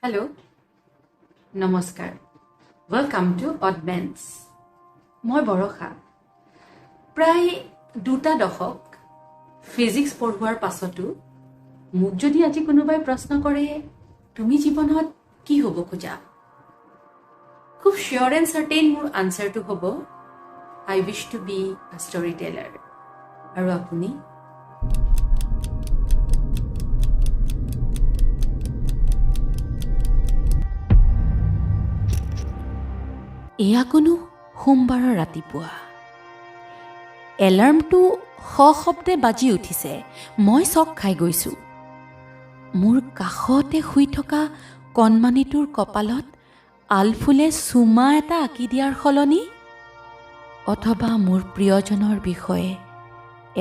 Hello', নমস্কাৰ, welcome to অডমেন্স। মই বৰষা। প্ৰায় 2টা দশক ফিজিক্স পঢ়োৱাৰ পাছতো মোক যদি আজি কোনোবাই প্ৰশ্ন কৰে, তুমি জীৱনত কি হ'ব খোজা, খুব চিয়'ৰ এণ্ড চাৰ্টেইন মোৰ আনচাৰটো হ'ব, I wish to be a story teller. আৰু আপুনি? এয়া কোনো সোমবাৰৰ ৰাতিপুৱা। এলাৰ্মটো সশব্দে বাজি উঠিছে। মই চক খাই গৈছোঁ। মোৰ কাষতে শুই থকা কণমানিটোৰ কপালত আলফুলে চুমা এটা আঁকি দিয়াৰ সলনি অথবা মোৰ প্ৰিয়জনৰ বিষয়ে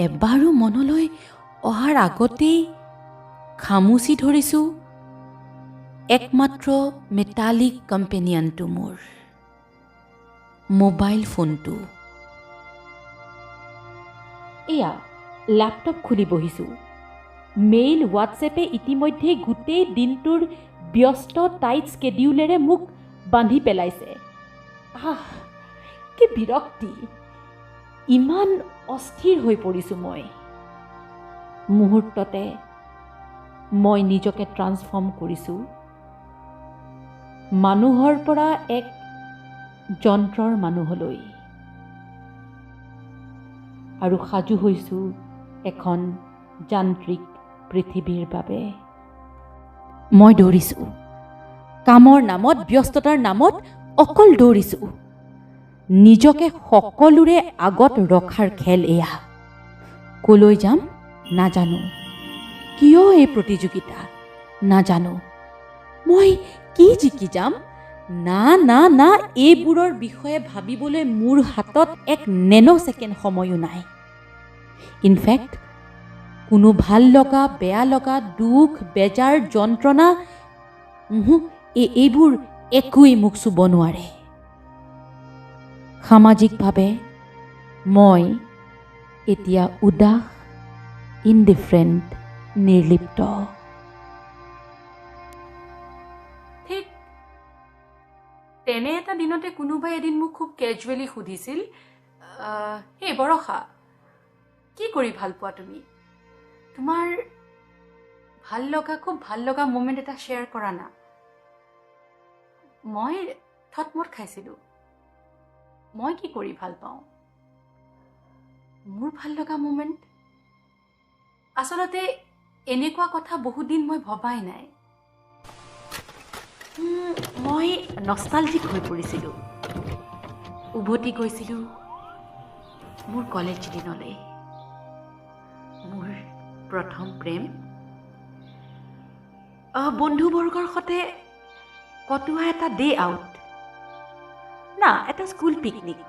এবাৰো মনলৈ অহাৰ আগতেই খামুচি ধৰিছোঁ একমাত্ৰ মেটালিক কম্পেনিয়নটো, মোৰ মোবাইল ফোনটো। এয়া লেপটপ খুলি বহিছোঁ। মেইল, হোৱাটছএপে ইতিমধ্যেই গোটেই দিনটোৰ ব্যস্ত টাইট স্কেডিউলেৰে মোক বান্ধি পেলাইছে। আহ, কি বিৰক্তি! ইমান অস্থিৰ হৈ পৰিছোঁ মই। মুহূৰ্ততে মই নিজকে ট্ৰান্সফৰ্ম কৰিছোঁ মানুহৰ পৰা এক যন্ত্ৰৰ মানুহলৈ আৰু সাজু হৈছোঁ এখন যান্ত্ৰিক পৃথিৱীৰ বাবে। মই দৌৰিছোঁ, কামৰ নামত, ব্যস্ততাৰ নামত অকল দৌৰিছোঁ। নিজকে সকলোৰে আগত ৰখাৰ খেল এয়া। ক'লৈ যাম নাজানো, কিয় এই প্ৰতিযোগিতা নাজানো, মই কি জিকি যাম, না না না, এইবোৰৰ বিষয়ে ভাবিবলৈ মোৰ হাতত এক নেন' ছেকেণ্ড সময়ো নাই। ইনফেক্ট কোনো ভাল লগা, বেয়া লগা, দুখ, বেজাৰ, যন্ত্ৰণা, এইবোৰ একোৱেই মোক চুব নোৱাৰে। সামাজিকভাৱে মই এতিয়া উদাস, ইনডিফাৰেণ্ট, নিৰ্লিপ্ত। ঠিক তেনে এটা দিনতে কোনোবাই এদিন মোক খুব কেজুৱেলি সুধিছিল, হে বৰষা, কি কৰি ভাল পোৱা তুমি? তোমাৰ ভাল লগা, খুব ভাল লগা মুমেণ্ট এটা শ্বেয়াৰ কৰা না। মই থতমত খাইছিলোঁ। মই কি কৰি ভাল পাওঁ? মোৰ ভাল লগা মুমেণ্ট? আচলতে এনেকুৱা কথা বহুদিন মই ভবাই নাই। মই নষ্টালজিক হৈ পৰিছিলোঁ। উভতি গৈছিলোঁ মোৰ কলেজ দিনলৈ, মোৰ প্ৰথম প্ৰেম, বন্ধুবৰ্গৰ সৈতে কটোৱা এটা ডে আউট, না এটা স্কুল পিকনিক,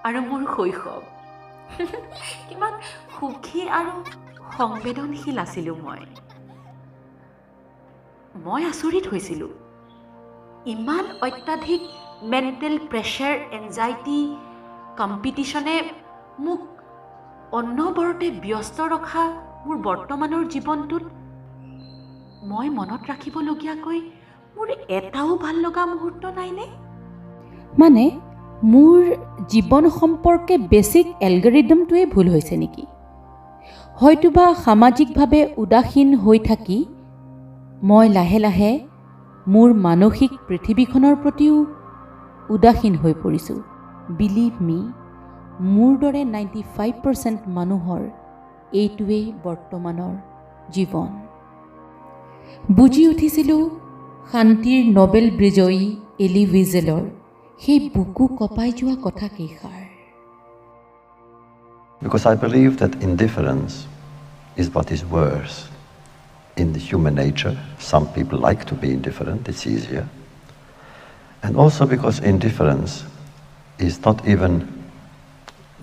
আৰু মোৰ শৈশৱ। কিমান সুখী আৰু সংবেদনশীল আছিলোঁ মই। মই আচৰিত হৈছিলোঁ, ইমান অত্যাধিক মেণ্টেল প্ৰেছাৰ, এনজাইটি, কম্পিটিশ্যনে মোক অনবৰতে ব্যস্ত ৰখা মোৰ বৰ্তমানৰ জীৱনটোত মই মনত ৰাখিবলগীয়াকৈ মোৰ এটাও ভাল লগা মুহূৰ্ত নাইনে? মানে মোৰ জীৱন সম্পৰ্কে বেছিক এলগৰিদমটোৱে ভুল হৈছে নেকি? হয়তোবা সামাজিকভাৱে উদাসীন হৈ থাকি মই লাহে লাহে মোৰ মানসিক পৃথিৱীখনৰ প্ৰতিও উদাসীন হৈ পৰিছোঁ। বিলিভ মি, মোৰ দৰে 95% মানুহৰ এইটোৱেই বৰ্তমানৰ জীৱন। বুজি উঠিছিলোঁ শান্তিৰ নবেল বিজয়ী এলি উইজেলৰ সেই বুকু কঁপাই যোৱা কথা কেইষাৰ। Because I believe that indifference is what is worse in the human nature. Some people like to be indifferent, it's easier. And also because indifference is not even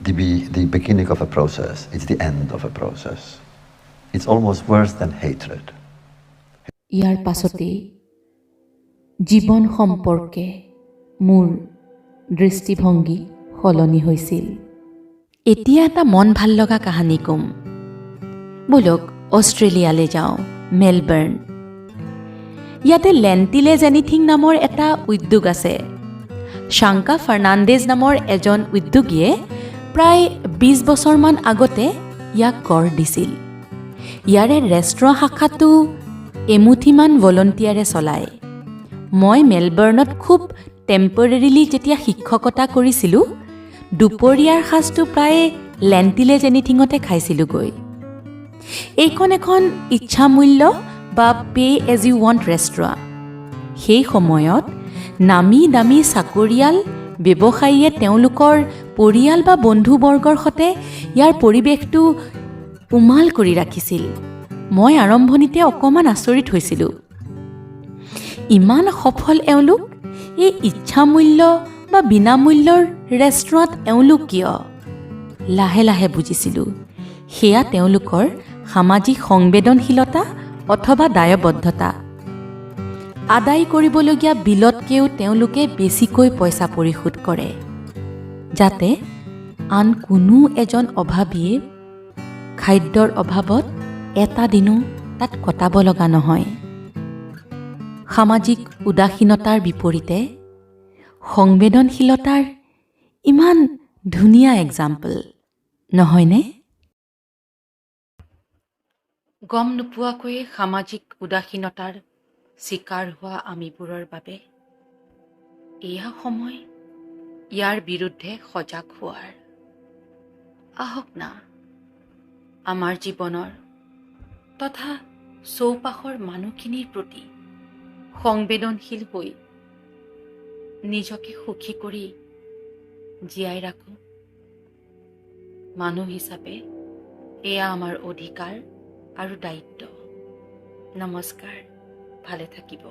the beginning of a process, it's the end of a process. It's almost worse than hatred. ইয়াৰ পাছতেই জীৱন সম্পৰ্কে মোৰ দৃষ্টিভংগী সলনি হৈছিল। এতিয়া এটা মন ভাল লগা কাহানী ক'ম। ব'লক অষ্ট্ৰেলিয়ালৈ যাওঁ, মেলবৰ্ণ। ইয়াতে লেণ্টিল এজ এনিথিং নামৰ এটা উদ্যোগ আছে। শাংকা ফাৰ্ণাণ্ডেজ নামৰ এজন উদ্যোগীয়ে প্ৰায় 20 বছৰমান আগতে ইয়াক গঢ় দিছিল। ইয়াৰে ৰেষ্টুৰাঁ শাখাটো এমুঠিমান ভলণ্টিয়াৰে চলায়। মই মেলবৰ্ণত খুব টেম্পৰেৰিলি যেতিয়া শিক্ষকতা কৰিছিলোঁ, দুপৰীয়াৰ সাঁজটো প্ৰায়ে লেণ্টিল এজ এনিথিঙতে খাইছিলোঁগৈ। এইখন এখন ইচ্ছামূল্য বা pay as you want restaurant. সেই সময়ত নামী দামী চাকৰিয়াল ব্যৱসায়ীয়ে তেওঁলোকৰ পৰিয়াল বা বন্ধুবৰ্গৰ সৈতে ইয়াৰ পৰিৱেশটো উমাল কৰি ৰাখিছিল। মই আৰম্ভণিতে অকণমান আচৰিত হৈছিলোঁ, ইমান সফল এওঁলোক, এই ইচ্ছামূল্য বা বিনামূল্যৰ ৰেষ্টুৰাঁত এওঁলোক কিয়? লাহে লাহে বুজিছিলোঁ, সেয়া তেওঁলোকৰ সামাজিক সংবেদনশীলতা অথবা দায়বদ্ধতা। আদায় কৰিবলগীয়া বিলতকৈও তেওঁলোকে বেছিকৈ পইচা পৰিশোধ কৰে, যাতে আন কোনো এজন অভাৱীয়ে খাদ্যৰ অভাৱত এটা দিনো তাত কটাব লগা নহয়। সামাজিক উদাসীনতাৰ বিপৰীতে সংবেদনশীলতাৰ ইমান ধুনীয়া এক্সাম্পল নহয়নে? গম নোপোৱাকৈয়ে সামাজিক উদাসীনতাৰ চিকাৰ হোৱা আমিবোৰৰ বাবে এয়া সময় ইয়াৰ বিৰুদ্ধে সজাগ হোৱাৰ। আহক না, আমাৰ জীৱনৰ তথা চৌপাশৰ মানুহখিনিৰ প্ৰতি সংবেদনশীল হৈ নিজকে সুখী কৰি জীয়াই ৰাখোঁ। মানুহ হিচাপে এয়া আমাৰ অধিকাৰ আৰু দায়িত্ব। নমস্কাৰ, ভালে থাকিব।